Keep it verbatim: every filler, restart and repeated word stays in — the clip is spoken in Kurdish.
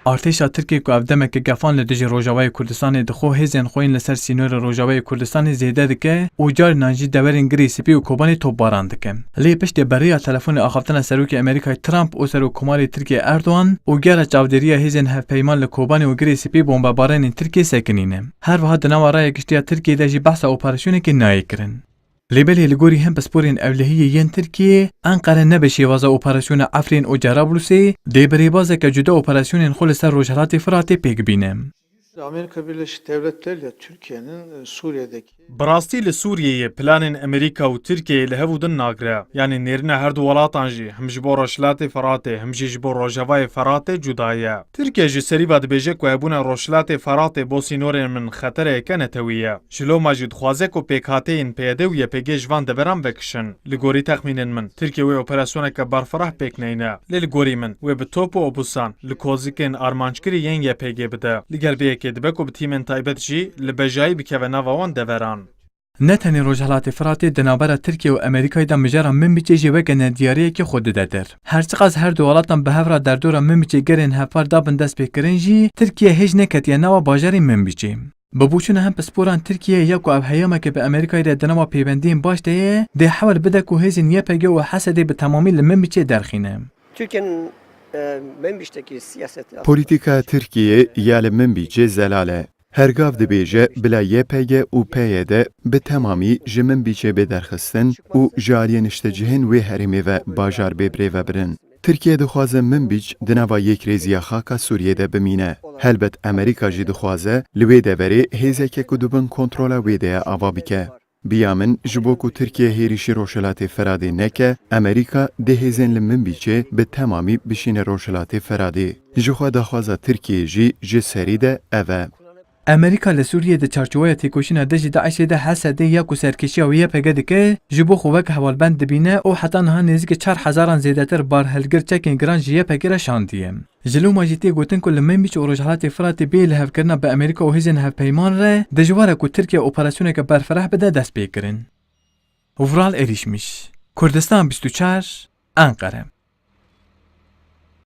Artêşa Tirkiyê ku ev demeke gefan li dijî Rojavayê Kurdistanê dixwe, hêzên xwe yên li ser sînorê Rojavayê Kurdistanê zêde dike û carinan jî deverên Girê Spî û Kobanê topbaran dike. Lê piştî beriya telefonê axaftina Serokê Amerîkayê Trump û Serokkomarê Tirkiyê Erdogan û gera çavdêriya hêzên hevpeyman li Kobanê û Girê Spî bombebaranên Tirkiyê sekinîne. Her wiha di nava raya giştî ya Tirkiyê de jî behsa operasyonekê nayê kirin. Lê belê li gorî hin pisporên ewlehiyê yên Tirkiyê, Enqere ne bi şêwaza operasyona Efrîn û Cerablusê dê bi rêbazeke cuda operasyonên xwe li ser Rojhilatê Firatê pêk bîne. Amerika Birleşik Devletleri ile Türkiye'nin e, Suriye'deki Bi rastî li Sûriyeyê planên Amerîka û Tirkiyeyê li hev û din nagire. Yanî nêrîna her du welatan jî him ji bo Rojhilatê Firatê him jî ji bo Rojavayê Firatê cuda ye. Tirkiye ji serî ve dibêje ku hebûna Rojhilatê Firatê bo sînorên min xetereyeke netewî ye. Ji loma jî dixwaze ku pêkhateyên P Y D û Y P G ji van deveran vekişin. Li gorî texmînên min, Tirkiye wê operasyoneke berfireh pêk neyne. Lê li gorî min, wê bi top û obusan, li kozikên armanckirî yên Y P G bide. Li gel vê yekê dibe ku bi tîmên taybet jî li bejayî bikeve nava wan deveran. Ne tenê Rojhilatê Firatê di navbera Tirkiye û Amerîkayê de mijara Minbicê jî weke nediyariyekê xwe dide der. Her çiqas her du welatan bi hev re derdora Minbicê gerên hevpar dabin destpêkirin jî, Tirkiye hêj neketiye nava bajarê Minbicê. Bi boçûna hin pisporan Tirkiye ya ku ev heyameke bi Amerîkayê re di nava pêwendiyên baş de ye, dê hewl bide ku hêzên Y P G û H S D'ê bi temamî li Minbicê derxîne. Türkiye'nin e, Menbic'teki siyaseti aslında Polîtîka Tirkiyê ya li Minbicê zelal e. Her gav dibêje bila Y P G û P Y D bi temamî ji Minbicê bê derxistin û ji aliyê niştecihên wê herêmê ve bajar bê birêvebirin. Tirkiye dixwaze Minbic di nava yekrêziya xaka Sûriyê de bimîne. Helbet Amerîka jî dixwaze li wê deverê hêzeke ku di bin kontrola wê de ye ava bike. Bi ya min, ji bo ku Tirkiye hêrişî Rojhilatê Firatê neke, Amerîka dê hêzên li Minbicê bi temamî bişîne Rojhilatê Firatê. Jixwe daxwaza Tirkiyê jî ji serî de ev e. Amerîka li Sûriyê di çarçoweya têkoşîna dijî DAIŞ'ê de H S D ya ku serkêşiya wê Y P G dike, ji bo xwe wek hevalbend dibîne û heta niha nêzîkî çar hezaran zêdetir barhilgir çekên giran ji Y P G re şandiye. Ji loma jî tê gotin ku li Minbîc û Rojhilatê Firatê bê lihevkirina bi Amerîka û hêzên hevpeyman re dijwar e ku Tirkiye operasyoneke berfireh bide destpêkirin. Vural Erîşmiş, Kurdistan bîst û çar, Enqere.